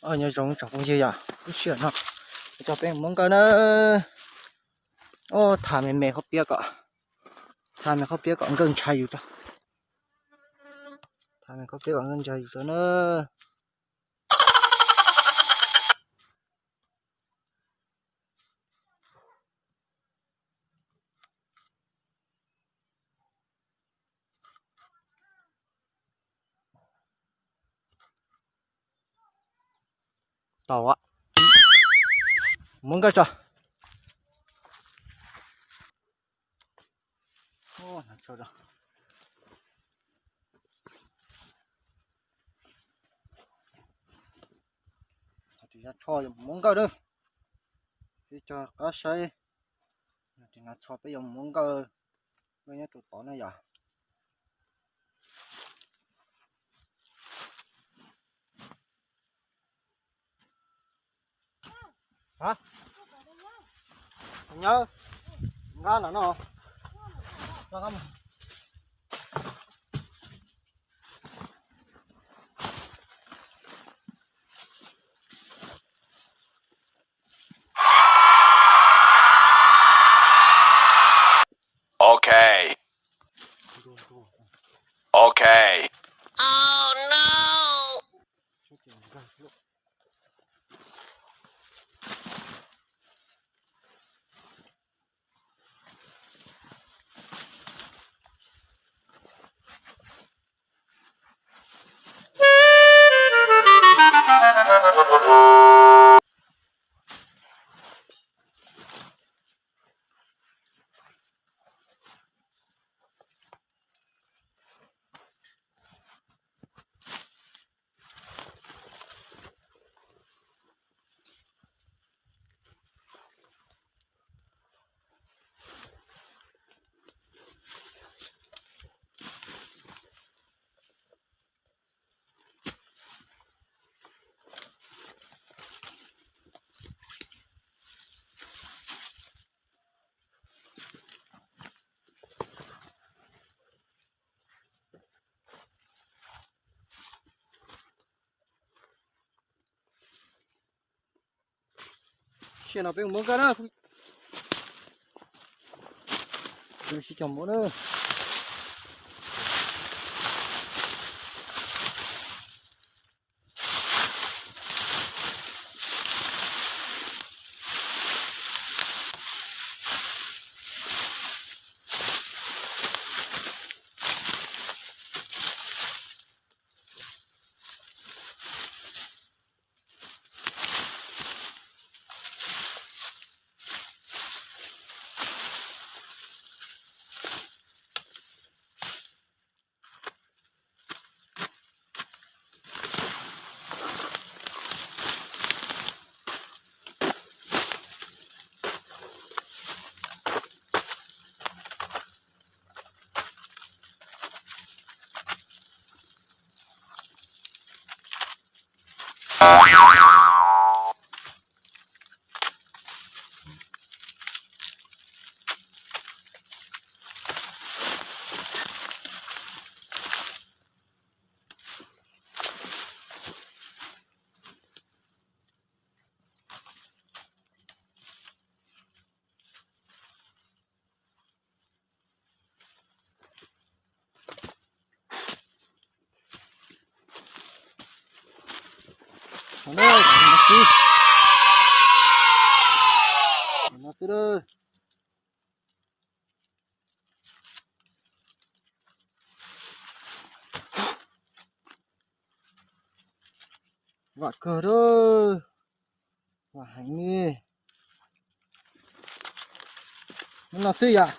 Nyob zoo tsoom phooj ywg yom, lub sij hawm no coj peb mus muab nkawj na. Tham me me qhob piab kom, tham me qhob piab kom nkawj ntshai yus tso. Tham me qhob piab kom nkawj ntshai yus tso na. Tau, muab nkawj tso. Tsho yuav mus muab nkawj na. Peb tso qab saib, tis nas tsho peb yuav mus muab nkawj, nkawj nyob rau tod na yom. Nyob nqa no no. Ok. Ok. Oh no. Sij hawm no peb mus muab nkawj na. Sib cog muab na. No xwb, no xwb. Vam kawg lawm. Vam heev li. No xwb yom.